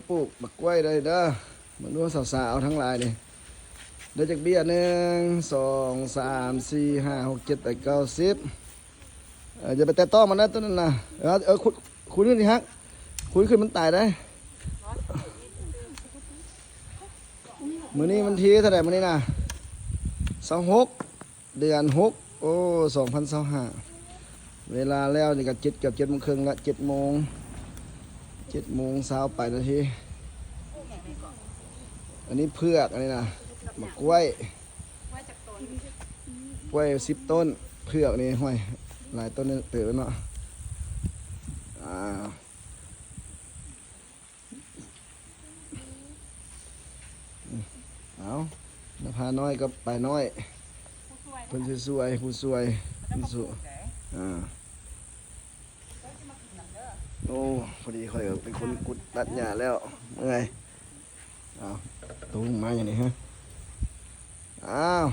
ປູກໝາກກ້ວຍໄດ້ເດີ. ມາດູສາວໆທັງຫຼາຍນີ້ ໄດ້ຈັກເບ້ຍ? ໜຶ່ງ ສອງ ສາມ ສີ່ ຫ້າ ຫົກ ເຈັດ ແປດ ເກົ້າ ສິບ. ເອີ ຢ່າໄປແຕະຕ້ອງມັນນະ ໂຕນັ້ນນະ. ເອີ ເອີ ຂຸດ ຂຸດຂຶ້ນຊິຮັກ ຂຸດຂຶ້ນມັນຕາຍໄດ໋. ມື້ນີ້ວັນທີເທົ່າໃດມື້ນີ້ນະ? ຊາວຫົກ ເດືອນຫົກ ໂອ້ ສອງພັນຊາວຫ້າ. ເວລາແລ້ວນີ້ກໍເຈັດ ເກືອບເຈັດໂມງເຄິ່ງລະ ເຈັດໂມງ ເຈັດໂມງຊາວປາຍນາທີ. ອັນນີ້ເຜືອກ ອັນນີ້ນະ ໝາກກ້ວຍ ກ້ວຍສິບຕົ້ນ ເຜືອກນີ້ ຫ້ວຍ ຫຼາຍຕົ້ນເຕີບເນາະ. ອ່າ ເອົາ ນະພານ້ອຍກັບປາຍນ້ອຍ ເພິ່ນຊິຊ່ວຍ ຜູ້ຊ່ວຍ ເພິ່ນຊ່ວຍ. ອ່າ ໂອ້ ພໍດີຂ້ອຍກໍເປັນຄົນຂຸດຕັດຫຍ້າແລ້ວ ເມື່ອຍ. ເອົາ ໂຕມາຫຍັງນີ້ຮະ? ອ້າວ